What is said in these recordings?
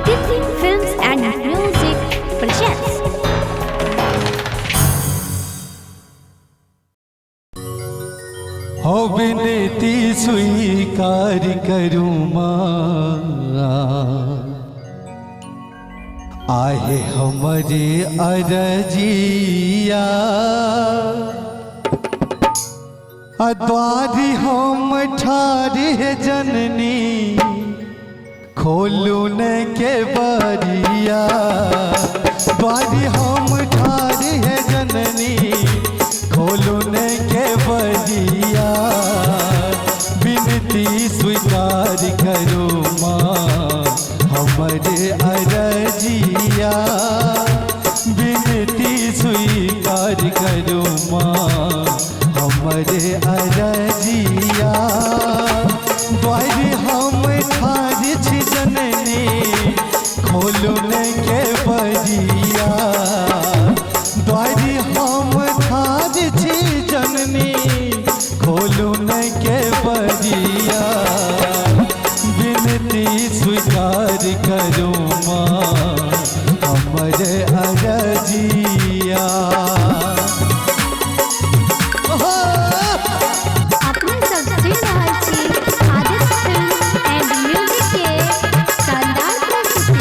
Aditya Films and Music presents. हो विनती स्वीकार करूँ माँ, आहे हमारे अरजिया, अद्वारी हम ठारे जननी, खोलू न के बरिया, द्वारी हम ठारे जननी, खोलू न के बरिया, विनती स्वीकार करो माँ हमारे अरजिया, विनती स्वीकार करो माँ हमारे अरजिया, द्वारी हम ठाढ़ छी जननी, खोलू न के बरिया, द्वारी हम ठाढ़ छी जननी, खोलू न के बरिया, विनती स्वीकार करो माँ हमारे अरजिया। अपने सब सुनि रहल छी आदित्य फिल्म एंड म्यूजिक के शानदार प्रस्तुति।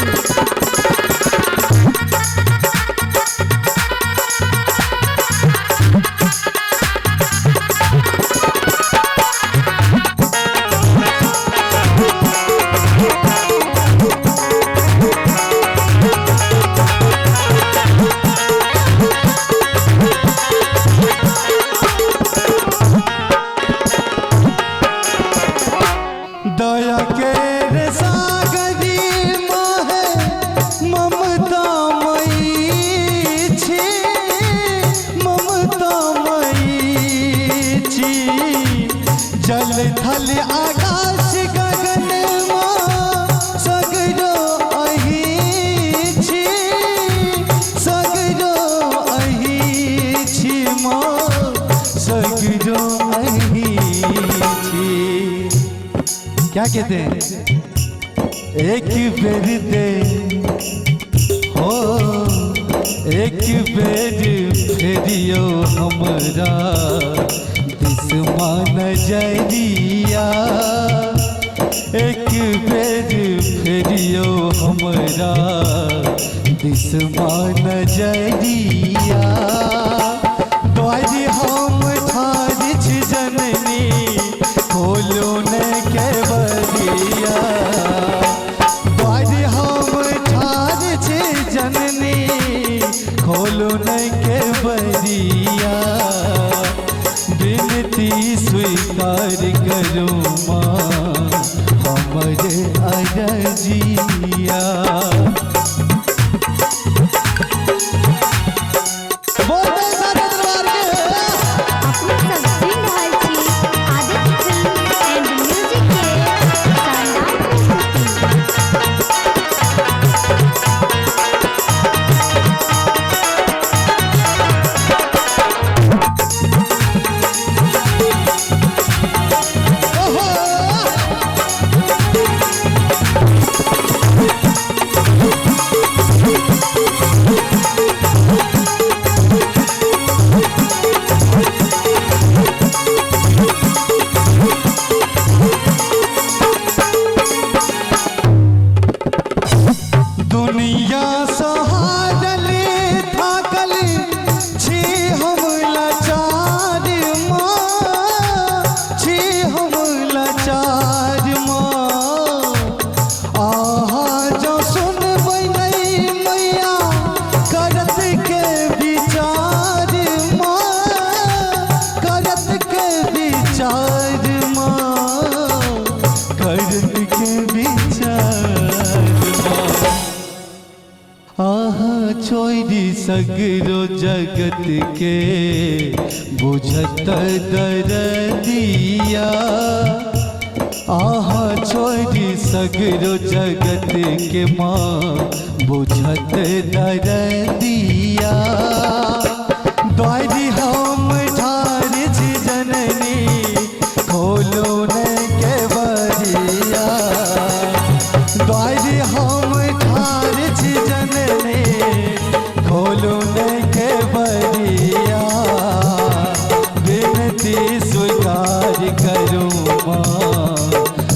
दया के रे सागरी माहे ममता मई छी, ममता मई छी, जल थल आकाश गगन माँ सगरो अही छी, सगरो अही छी माँ, सगरो अही छी। क्या कहते हैं, एक बेर दे हो, एक बेर फेरियो हमरा दिसमा नजरिया, एक बेर फेरियो हमरा दिसमा नजरिया, द्वारी हम ठाढ़ छी जननी, खोलू न के बरिया, द्वारी हम ठाढ़ छी जननी, खोलू न के बरिया, विनती स्वीकार करो माँ हमारे अरजिया। बोलते सारे दरबार के। अपने सब सुनि रहल छी आदित्य फिल्म एंड म्यूजिक के शानदार प्रस्तुति। दुनिया सहारल थाकल छी हम लाचार माँ, छी हम लाचार माँ, आहा जो सुनबै नहि मैया करत के विचार माँ, करत के विचार माँ, करत के विचार माँ, आहा छोड़ी सगरो जगत के बुझत दरदिया, आहा छोड़ी सगरो जगत के माँ बुझत दरदिया, द्वारी हम ठाढ़ छी जननी, खोलू न के बरिया, द्वारी हम ठार छी जननी खोलू ने के बरिया, विनती स्वीकार करू माँ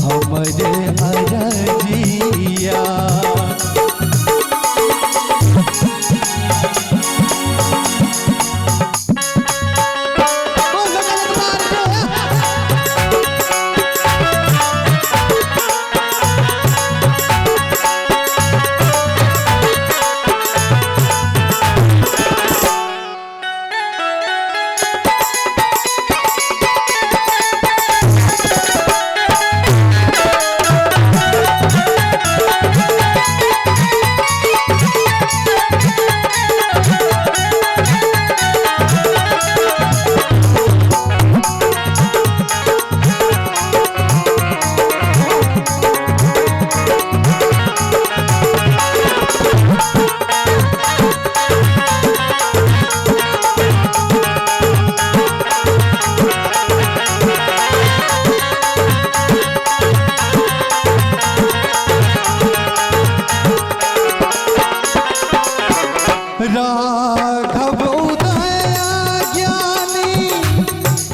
हमरे अरजिया। बोल गलत मार दे। राघव उदय ज्ञानी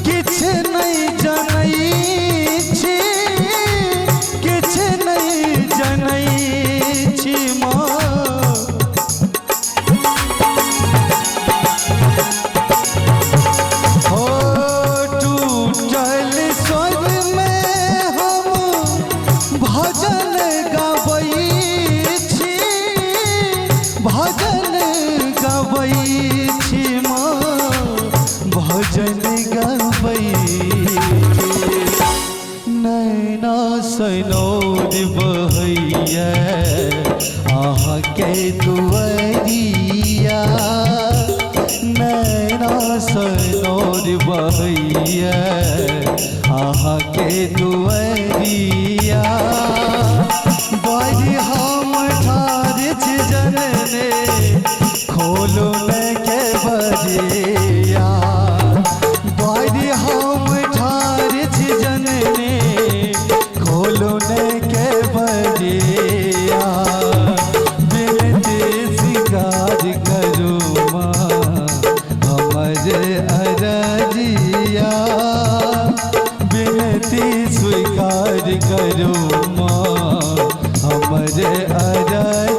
किछ नहीं जनै छी, किछ नहीं जनै छी माँ। हो टूटल स्वर में हम भजन गबै छी, भजन गबै छी माँ, भजन गबै छी। नैना सनोर बहैया अहाँके दुआरिया, नैना सनोर बहैया अहाँके दुआरिया। बड़ी हम ठार छी जनने खोलू ने के बजिया, बड़ी हम ठार छी जनने खोलू ने के बजिया, विनती स्वीकार करू माँ हमर अरजिया, विनती स्वीकार करू माँ हमर अरजिया।